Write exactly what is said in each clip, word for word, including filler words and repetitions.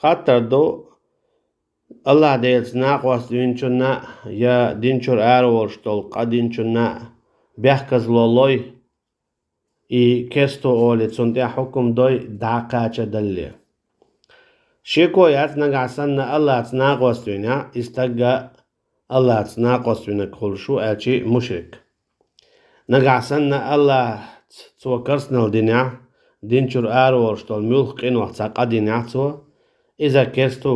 Хаттар ду, АллахӀ Делаца накъост винчунна я дин чура ара волуш долу къа динчунна бехказло лой, и керсто олий, цунна тӀехь хӀукум дой дӀакхачадалле. Шеко яц, нагахь санна АллахӀца накъост винехь, и стагга АллахӀца накъост винарг хуьлуш ву аьлчи мушрик. Нагахь санна АллахӀца цо керстанал динехь, дин чура ара волуш долу муьлхха къинойх цхьа къа динехь цо, иза керста,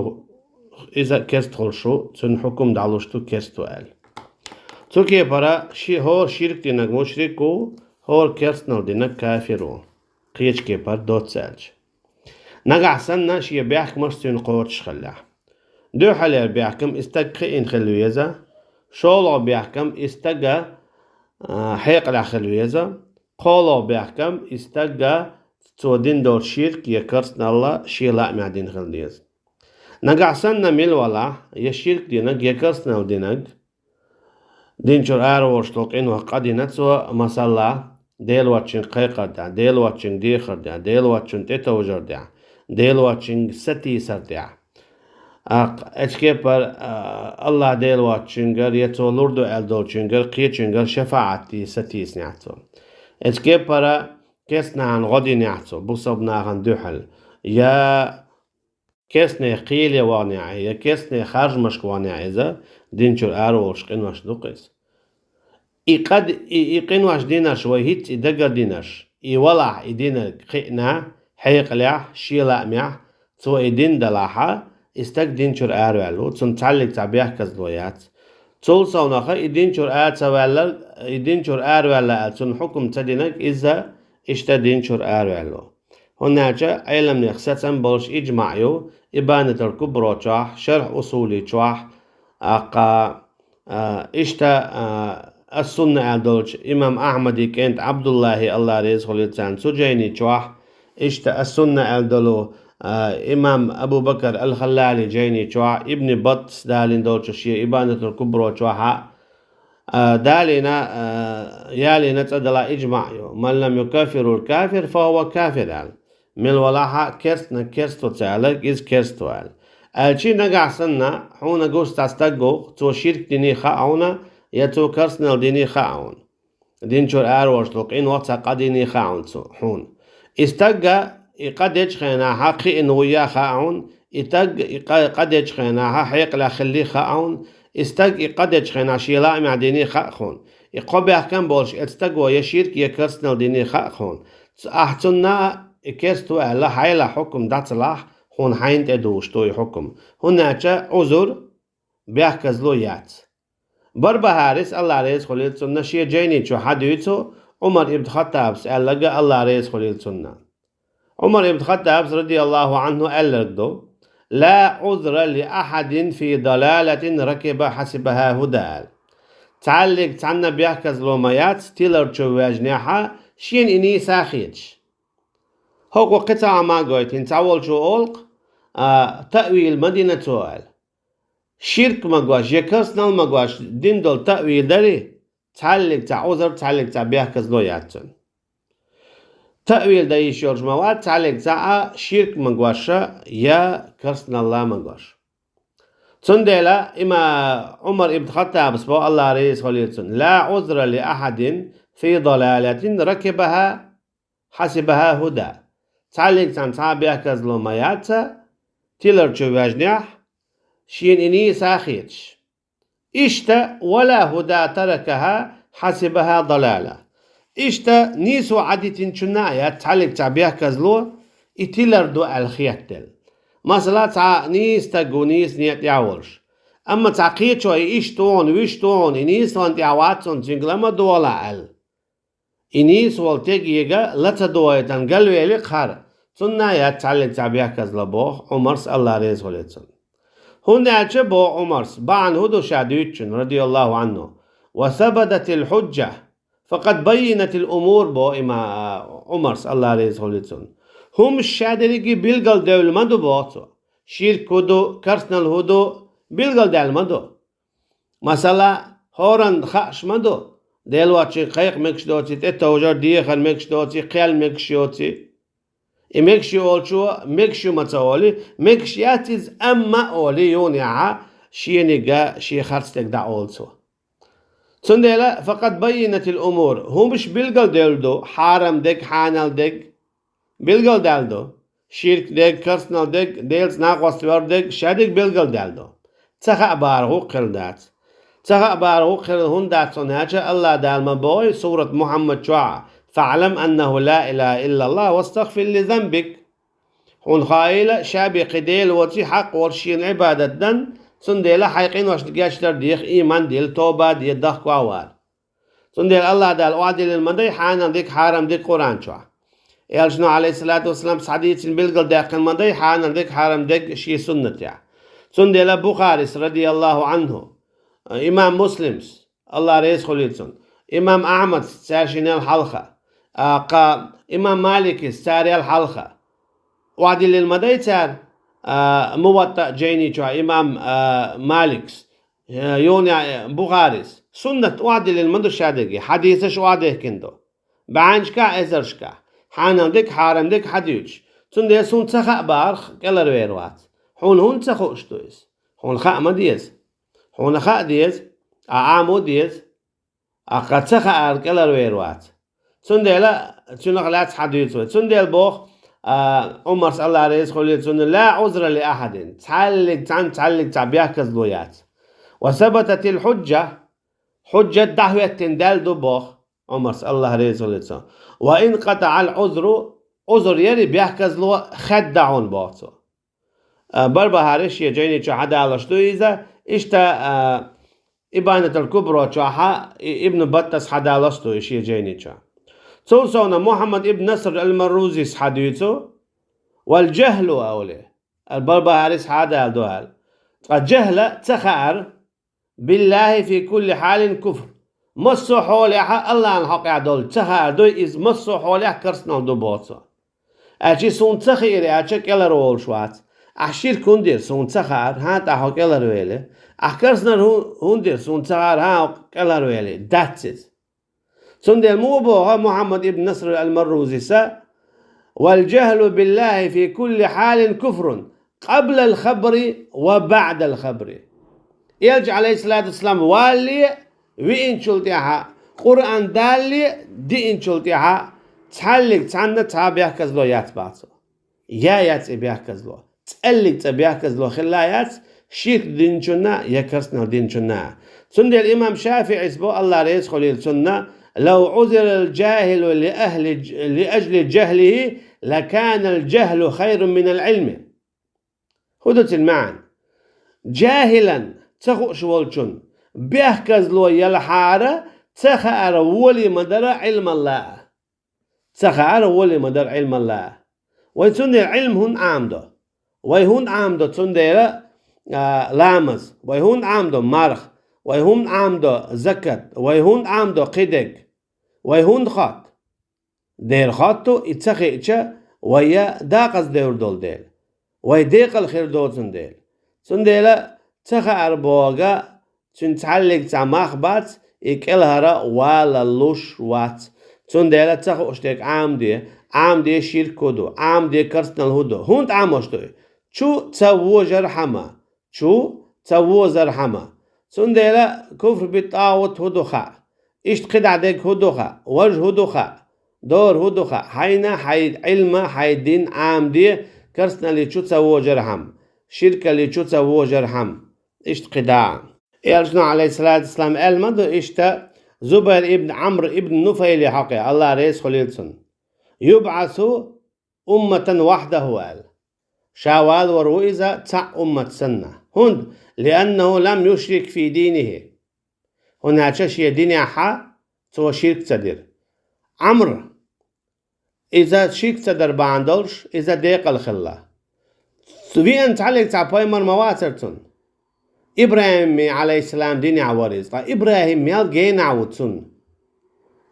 иза керста хуьлуш ву, цуьнан хӀукум дӀалуш ду керста аьлла. Цу кепара ши-, хӀора ширк динарг мушрик ву, хӀора керстанал динарг кафир ву. Кхечу кепара доцца аьлча. Нагахь санна шен бехкамаш цуьнан кхочуш хиллехь. Дуьххьалера бехкам и стаг кхиъна хила веза, шолгӀа бехкам и стага, а, хьекъалехь хила веза, кхоалгӀа бехкам и стага цо дина долчу ширк я керстаналла шен лаамехь дина хила деза. Нагахь санна мила валахь, я ширк динарг, я керстанал динарг, дин чура ара волуш долу къинойх къа дина цо, масала, Дела воцчуьнга кхайкхар тӀехь, Дела воцчуьнга дехар тӀехь, Дела воцчунна тӀетовжар тӀехь, Дела воцчуьнга сатийсар тӀехь. Аккха, эцу кепара, а, АллахӀ Дела воцчуьнгара я цо лур ду аьлла долчуьнгара, кхечуьнгара шафаӀат де сатийсинехь цо. Эцу кепара керстанахана гӀо динехь цо, бусалба нахана дуьхьал. Я керстанех кхеле вахнехь, я керстанех харжамашка вахнехь иза, дин чура ара волуш къинош ду-кх иза. И къа д-, и, и къинош динарш вай хӀинцца и дагардинарш, и валахь и динарг кхиъна, хьекъалехь, шен лаамехь, цо и дина далахьа, и стаг дин чура араваьлла ву, цунна цхьаьллиг цхьа бехказло яц. Цул совнаха и дин чура ара ца ваьллал, и дин чура араваьлла аьлла, цунна хӀукум ца динарг иза иштта дин чура араваьлла ву. ХӀунда аьлча Ӏеламнех сацам болуш иджмаъ ю, Ибанатул Кубро чохь, Шарх Усули чохь, аккха, а, иштта, а, Ас-Сунна аьлла долчу имам Ахьмади кӀентан Абдуллахьи, АллахӀ реза хуьлийла царна, цу жайни чохь, иштта Ас-Сунна аьлла долу, а, имам Абу Бакар Ал-Халлали жайни чохь, Ибн Баттас далийна долчу шен Ибанатул Кубро чохь а, а, далийна, а, ялийна цӀа дала иджмаъ ю. «Ман лам юкаффирул кафир, фа хува кафир», аьлла. Мила валахьа керстанаг керста ву ца аьлларг, иза керста ву аьлла. Аьлчи нагахь санна, хьуна гуш цхьа стаг ву, цо ширк дини хаьа хьуна, я цо керстанал дини хаьа хьуна. Дин чуьра араволуш долу къинойх цхьа къа дини хаьа хьуна цо, хьуна. И стагга и къа дечу хенахьа кхиъна вуй а хаьа хьуна, и стаг и къа, къа дечу хенахьа хьекъалехь хилли хаьа хьуна, и стаг и къа дечу хенахь шен лаамехь дини хаьа хьуна. И кхо бехкам болуш эцу стаго я ширк, я керстанал дини хаьа хьуна. Ц-, ахь цунна а и керста ву аьлла, хьайла хьукум дӀа ца лахь, хьуна хьайна тӀе дугӀуш ду и хьукум. ХӀунда аьлча Ӏузур, бехказло яц. Барбахьарис, АллахӀ реза хуьлийла цунна, шен жайни чу хьадуьйцу Ӏумар ибн Хаттабас аьлларга, АллахӀ реза хуьлийла цунна. Ӏумар ибн Хаттабас, радияллаху Ӏанху, аьлларг ду: «Ла Ӏузра ли ахьадин фи далалатин ракиба хьасибаха худа», аьлла. Цхьаьллиг цхьанна бехказло ма яц, тилар чу ваьжнехьа, шена и нийса а хеташ. ХӀокхо кхин цхьа а ма гойтина, цхьа волчо олу-кх, а, таъвил ма дина цо аьлла. Ширк ма гош, я керстанал ма гош, дина долу таъвил дарий, цхьаьллиг цхьа Ӏузар, цхьаьллиг цхьа бехказло яц цунна. Таъвил дан йиш йолуш ма вац, цхьаьллиг цхьа а ширк ма гош, я керстаналла ма гош. Цундела има Ӏумар ибн Хаттабас бо, АллахӀ реза хуьлийла цунна: «Ла Ӏузра ли ахьадин фи далалатин ракибаха хьасибаха худа». Цхьаьллиг цхьанна цхьа а бехказло ма яц, тилар чу ваьжнехь, шена и нийса а хеташ. Иштта, «Ва ла худа таракаха хьасибаха далала». Иштта, нийсо Ӏадитинчунна а яц цхьаьллиг цхьа бехказло, и тилар ду аьлла хетаделла. Масала, цхьа нийса стаг ву, нийса некъа тӀехь волуш. Амма цхьа кхечо и иштта ву хьуна, вуьшта ву хьуна, и нийса ван тӀехь вац хьуна, цуьнга ла ма догӀалахь аьлла. И нийса волу стаг ега ла ца догӀийтан галвели кхара, цунна а яц цхьаьллиг цхьа бехказло, боху Ӏумарс, АллахӀ реза хуьлийла цунна. ХӀунда аьлча, боху Ӏумарс, бахьана хӀун ду ша дуьйцучун, радияллаху Ӏанху: «Ва сабататил хьуджа, факъад баййинатил умур», бо има, а, Ӏумарс, АллахӀ реза хуьлийла цунна. ХӀумаш ша дерриге билгалдевлла ма ду, боху цо. Ширк хӀун ду, керстанал хӀун ду, билгалдаьлла ма ду. Масала, хӀоранна хааш ма ду, Дела воцчуьнга кхайкха мегаш доций, тӀетовжар, дехар мегаш доций, кхел мегаш йоций. И мегаш ю олучо, мегаш ю ма ца оли, мегаш яц иза, амма оли юнехьа, шенигга шен харц дерг дӀаолу цо. Цундела факъад баййинатил умур, хӀумаш билгалделла ду, хьарам дерг, хьанал дерг билгалдаьлла ду, ширк дерг, керстанал дерг, Делаца накъост вер дерг, шадерг билгалдаьлла ду. Ца хаа бахархо хилла дац. Ца хаа бахархо хилла хӀунда дац хьуна аьлча, АллахӀ Дала ма боху сурат Мухьаммад чохь: «Фаълам аннаху ла илаха иллаллах вастагфир ли занбик». Хьуна хаийла, ша бен кхин Дела воций, хьакъ волуш шена Ӏибадат дан, цундела хьайн къиношна гечдар деха, ийман дилла, тоба де, дахкавала. Цундела АллахӀ Дала охьадиллина ма дай хьанал дерг, хьарам дерг Къуръан чохь. Элчано, Ӏалайхиссалату вассалам, схьадийцина, билгалдаьккхина ма дай хьанал дерг, хьарам дерг шен суннатехь. Цундела Бухарис, радияллаху Ӏанху, имам Муслимс, АллахӀ реза хуьлийла цунна, имам Ахьмадс, цаьршиннел хьалха, а, кха, имам Маликис, царел хьалха, охьадиллина ма дай цара, а, Муваттаъ жайни чохь имам, а, Маликс, а, юна, а, Бухарис. Суннат охьадиллина ма ду шадерг, хьадисаш охьадехкина ду. БӀеннашкахь, эзаршкахь. Хьанал дерг, хьарам дерг хьадуьйцуш. Цундела суна ца хаа бахарх кӀелхьарвер вац. Хьуна хӀунда ца хууш ду иза? Хьуна хаа ма деза. Хьуна хаа деза, а Ӏамо деза. Аккха ца хаар кӀелхьарвер вац. Цундела цуьнах лаьцна хьадуьйцу вай. Цундела боху, а, Ӏумарс, АллахӀ реза хуьлийла цунна: «Ла Ӏузра ли ахьадин». Цхьаллиг цхьанна, цхьаллиг цхьа бехказло яц. «Ва сабататил хьуджа», хьуджат дӀахӀоьттина даьлла ду боху Ӏумарс, АллахӀ реза хуьлийла цунна. «Ва ин къатаӀал Ӏузру», Ӏузр яри, бехказло хадда хьуна боху цо. А, Барбахари шен жайни чохь хьадалош ду иза, иштта, а, Ибанатул Кубро чохь а, и-, Ибн Баттас хьадалош ду и шен жайни чохь. Цул совна Мухьаммад ибн Наср ал-Маррузис хьадуьйцу, «Вал жахлу», аьлла, ал-Барбахарис хьадала ду аьлла. Ткъа жахла ца хаар, «биллахи фи кулли хьалин куфр». Массо а хьолехь АллахӀан хьокъехь долу ца хаар дуй, иза массо а хьолехь керстанал ду боху цо. Аьлча суна ца хиира аьлча кӀелхьарволуш вац. Ахь ширк хӀунда дира, суна ца хаара, хӀан тӀаккха хьо кӀелхьарвели? Ахь керстанал хӀун-, хӀунда дира, суна ца хаара, хӀан хьо кӀелхьарвели? Дац иза. Цундела муха боху Мухьаммад ибн Наср ал-Маррузиса: «Вал жахлу биллахи фи кулли хьалин куфрун, къаблал хабри ва баъдал хабри». Элча, Ӏалайхиссалату вассалам, валале, веанчул тӀаьхьа, Къуръан далале, деанчул тӀаьхьа, цхьаллиг цхьанна цхьа бехказло яц боху цо. Я яц и бехказло. ЦӀаллиг цӀа бехказло хилла яц, ширк динчунна я керстанал динчунна. Цундела имам ШафиӀис бо, АллахӀ реза хуьлийла цунна: «Лав Ӏузирал жахилу ли ахли, ли ажли жахлихи, лаканал жахлу хайрун минал Ӏилми». ХӀун ду цуьнан маьӀна? Жахилан, ца хууш волчун, бехказло елахьара, ца хаар волий ма дара Ӏилмалла а. Ца хаар волий ма дара Ӏилмалла а. Вай цундела Ӏилма хӀунда Ӏамадо? Вай хӀунда Ӏамадо цундела, а, ламаз? Вай хӀунда Ӏамадо марха? Вай хӀунда Ӏамадо закат? Вай хӀунда Ӏамадо кхидерг? Вай хӀунда хотту? Дера хотту, и ца хиъча, вай я дакъаза девр долу дела, вай декъала хир доцун дела. Цундела ца хаар боху, цуьнан цхьаллиг цхьа мах бац, и кӀелхьара валалуш вац. Цундела ца хууш дерг Ӏамаде, Ӏамаде ширк хӀун ду, Ӏамаде керстанал хӀун ду. ХӀунда Ӏамош ду и? Чу ца вожархьама. Чу ца возархьама. Цундела куфр бит-тӀагӀут хӀун ду хаьа? Иштта кхидӀа дерг хӀун ду хаьа? Важа хӀун ду хаьа? Дора хӀун ду хаьа? Хьайна, хьайн Ӏилма, хьайн дин Ӏамаде, керстаналлий чу ца вожархьама, ширкаллий чу ца вожархьама. Иштта кхидӀа. Элчано, Ӏалайхиссалату вассалам, аьлла ма ду иштта, Зубайр ибн Ӏамр ибн Нуфайле хьокъехь, АллахӀ реза хуьлийла цунна: «ЮбӀасу умматан вахьдаху», аьлла. Ша валор ву иза цхьаъ уммат санна. ХӀунда? «Лианнаху лам юшрик фи динихи». ХӀунда аьлча шен динехьа цо ширк ца дира. Ӏамр, иза ширк ца дар бахьана долуш, иза декъала хилла. Веана цхьаллиг цхьа пайхамар ма вацара цунна. ИбрахӀими, Ӏалайхиссалам, динехь вара иза. Ткъа ИбрахӀим мел генахь ву цунна?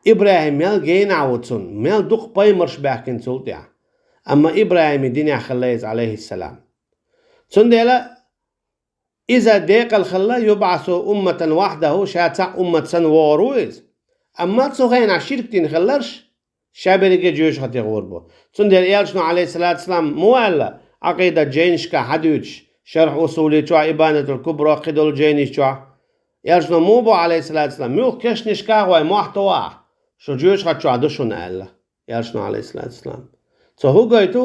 ИбрахӀим мел генахь ву цунна? Мел дукха пайхамарш баьхкина цул тӀаьхьа. Амма ИбрахӀими динехь хилла иза, Ӏалайхиссалам. Цундела иза декъала хилла, «юбӀасу умматан вахьдаху», ша цхьаъ уммат санна вогӀур ву иза. Амма цу хенахь ширк дина хилларш, ша берриге жоьжахате гӀур бу. Цундела Элчано, Ӏалайхиссалату вассалам, муха аьлла, Ӏакъидат жайнашка хьадуьйцуш, Шархь Усули чохь, Ибанатул Кубра, кхидолу жайнаш чохь, Элчано муха бо, Ӏалайхиссалату вассалам, муьлхха кешнашка а гӀой мохь товахь, шу жоьжахати чохь ду шуна аьлла, Элчано, Ӏалайхиссалату вассалам. Цо хӀун гойту?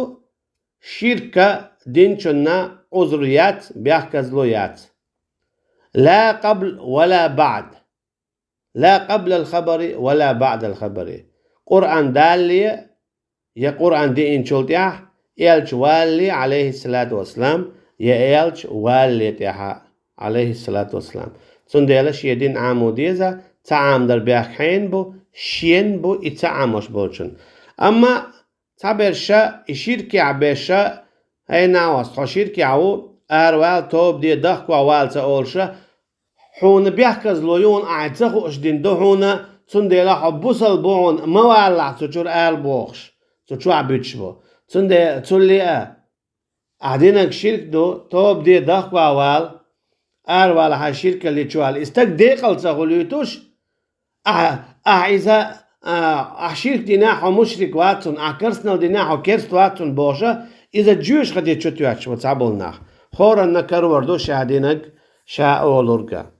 Ширка динчунна Ӏузр яц, бехказло яц. Ла къабл ва ла баъд. Ла къаблал хабари ва ла баъдал хабари. Къуръан далале, я Къуръан деъначул тӀаьхьа, Элча валале, Ӏалайхиссалату вассалам, я Элча валале тӀаьхьа, Ӏалайхиссалату вассалам. Цундела шен дин Ӏамо деза, ца Ӏамадар бехк хьенан бу, шен бу и ца Ӏамош болчун. Амма цхьаберша, и ширкехь берша, хӀай нахьост, хьо ширкехь ву, аравала, тоба де, дохко вала ца олуша, хьуна бехказло ю хьуна, ахьа ца хууш дина ду хьуна, цундела хьо бусалба ву хьуна, ма валалахь цу чуьра ала бохуш, цу чохь буьтуш бу. Цундела цулле а, ахьа динарг ширк ду, тоба де, дохко вала, аравала хьайн ширкалле чу вала. И стаг декъала ца хуьлуьйтуш, ахьа, ахьа иза, а, ахьа ширк динехь хьо мушрик вац цунна, ахьа керстанал динехь хьо керст вац цунна бохуша, иза жоьжахате чу тоьттуш бу цхьаболу нах. ХӀоранна карор ду ша динарг, ша олург а.